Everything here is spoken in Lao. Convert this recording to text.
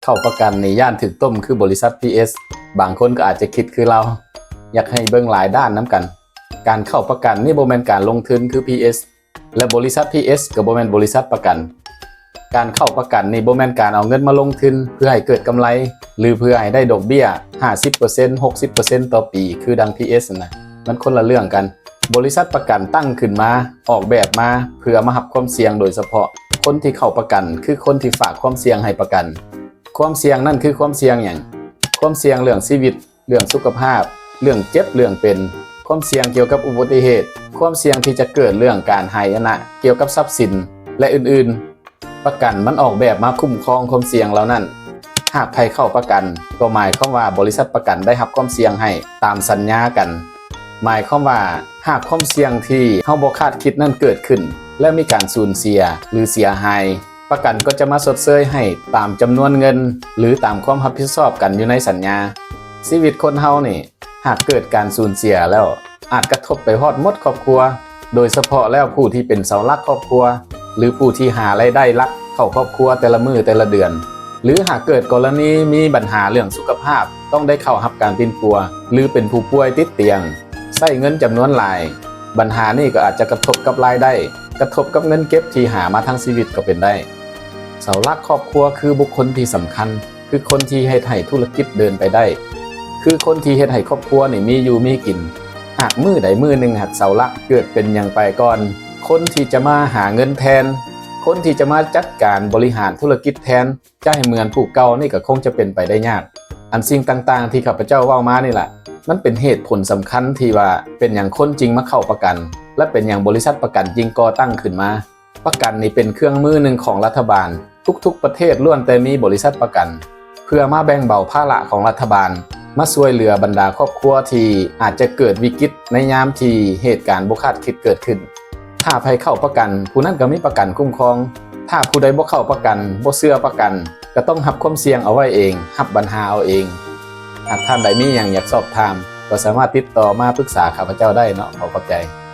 ເຂົ້າປະກັນນີ້ຢ້ານຖືກຕົ້ມຄືບໍລິສັດ ພີເອັສ. ບາງຄົນກໍອາດຈະຄິດຄືລາວ. ຢາກໃຫ້ເບິ່ງຫຼາຍດ້ານນຳກັນ. ການເຂົ້າປະກັນນີ້ບໍ່ແມ່ນການລົງທຶນຄື ພີເອັສ ແລະ ບໍລິສັດ ພີເອັສ ກໍບໍ່ແມ່ນບໍລິສັດປະກັນ. ການເຂົ້າປະກັນນີ້ບໍ່ແມ່ນການເອົາເງິນມາລົງທຶນເພື່ອໃຫ້ເກີດກຳໄລ ຫຼື ເພື່ອໃຫ້ໄດ້ດອກເບ້ຍຫ້າສິບເປີເຊັນ ຫົກສິບເປີເຊັນຕໍ່ປີ ຄືດັ່ງ ພີເອັສ ຫັ້ນນະ. ມັນຄົນລະເລື່ອງກັນ. ບໍລິສັດປະກັນຕັ້ງຂຶ້ນມາ, ອອກແບບມາເພື່ອມາຮັບຄວາມສ່ຽງໂດຍສະເພາະ. ຄົນທີ່ເຂົ້າປະກັນຄືຄົນທີ່ຝາກຄວາມສ່ຽງໃຫ້ປະກັນ. ຄວາມສ່ຽງນັ້ນຄືຄວາມສ່ຽງຫຍັງ? ຄວາມສ່ຽງເລື່ອງຊີວິດ, ເລື່ອງສຸຂະພາບ, ເລື່ອງເຈັບ, ເລື່ອງເປັນ, ຄວາມສ່ຽງກ່ຽວກັບອຸບັດຕິເຫດ, ຄວາມສ່ຽງທີ່ຈະເກີດເລື່ອງການຫາຍນະ, ກ່ຽວກັບຊັບສິນ ແລະ ອື່ນໆ. ປະກັນມັນອອກແບບມາຄຸ້ມຄອງຄວາມສ່ຽງເຫຼົ່ານັ້ນ. ຫາກໃຜເຂົ້າປະກັນ ກໍໝາຍຄວາມວ່າບໍລິສັດປະກັນໄດ້ຮັບຄວາມສ່ຽງໃຫ້ຕາມສັນຍາກັນ. ໝາຍຄວາມວ່າຫາກຄວາມສ່ຽງທີ່ເຮົາບໍ່ຄາດຄິດນັ້ນເກີດຂຶ້ນ ແລະ ມີການສູນເສຍ ຫຼື ເສຍຫາຍ, ປະກັນກໍຈະມາຊົດເຊີຍໃຫ້ຕາມຈຳນວນເງິນ ຫຼື ຕາມຄວາມຮັບຜິດຊອບກັນຢູ່ໃນສັນຍາ. ຊີວິດຄົນເຮົານີ້ ຫາກເກີດການສູນເສຍແລ້ວ ອາດກະທົບໄປຮອດໝົດຄອບຄົວ, ໂດຍສະເພາະແລ້ວຜູ້ທີ່ເປັນເສົາຫຼັກຄອບຄົວ ຫຼື ຜູ້ທີ່ຫາລາຍໄດ້ຫຼັກເຂົ້າຄອບຄົວແຕ່ລະມື້ແຕ່ລະເດືອນ, ຫຼື ຫາກເກີດກໍລະນີມີບັນຫາເລື່ອງສຸຂະພາບ, ຕ້ອງໄດ້ເຂົ້າຮັບການປິ່ນປົວ ຫຼື ເປັນຜູ້ປ່ວຍຕິດຕຽງ, ໃຊ້ເງິນຈຳນວນຫຼາຍ, ບັນຫານີ້ກໍອາດຈະກະທົບກັບລາຍໄດ້, ກະທົບກັບເງິນເກັບທີ່ຫາມາທັງຊີວິດກໍເປັນໄດ້. ເສົາຫຼັກຄອບຄົວຄືບຸກຄົນທີ່ສຳຄັນ, ຄືຄົນທີ່ເຮັດໃຫ້ທຸລະກິດເດີນໄປໄດ້, ຄືຄົນທີ່ເຮັດໃຫ້ຄອບຄົວນີ້ມີຢູ່ມີກິນ. ຫາກມື້ໃດມື້ໜຶ່ງຫາກເສົາຫຼັກເກີດເປັນຫຍັງໄປກ່ອນ, ຄົນທີ່ຈະມາຫາເງິນແທນ, ຄົນທີ່ຈະມາຈັດການບໍລິຫານທຸລະກິດແທນ ຈະໃຫ້ເໝືອນຜູ້ເກົ່ານີ້ກໍຄົງຈະເປັນໄປໄດ້ຍາກ. ອັນສິ່ງຕ່າງໆທີ່ຂ້າພະເຈົ້າເວົ້າມານີ້ລະ ມັນເປັນເຫດຜົນສຳຄັນທີ່ວ່າເປັນຫຍັງຄົນຈຶ່ງມາເຂົ້າປະກັນ ແລະ ເປັນຫຍັງບໍລິສັດປະກັນຈຶ່ງກໍ່ຕັ້ງຂຶ້ນມາ. ປະກັນນີ້ເປັນເຄື່ອງມືໜຶ່ງຂອງລັດຖະບານ. ທຸກໆປະເທດລ້ວນແຕ່ມີບໍລິສັດປະກັນ ເພື່ອມາແບ່ງເບົາພາລະຂອງລັດຖະບານ, ມາຊ່ວຍເຫຼືອບັນດາຄອບຄົວທີ່ອາດຈະເກີດວິກິດໃນຍາມທີ່ເຫດການບໍ່ຄາດຄິດເກີດຂຶ້ນ. ຖ້າໃຜເຂົ້າປະກັນ, ຜູ້ນັ້ນກໍມີປະກັນຄຸ້ມຄອງ. ຖ້າຜູ້ໃດບໍ່ເຂົ້າປະກັນ, ບໍ່ເຊື່ອປະກັນ, ກໍຕ້ອງຮັບຄວາມສ່ຽງເອົາໄວ້ເອງ, ຮັບບັນຫາເອົາເອງ. ຫາກທ່ານໃດມີຫຍັງຢາກສອບຖາມ, ກໍສາມາດຕິດຕໍ່ມາປຶກສາຂ້າພະເຈົ້າໄດ້ເນາະ. ຂໍຂອບໃຈ.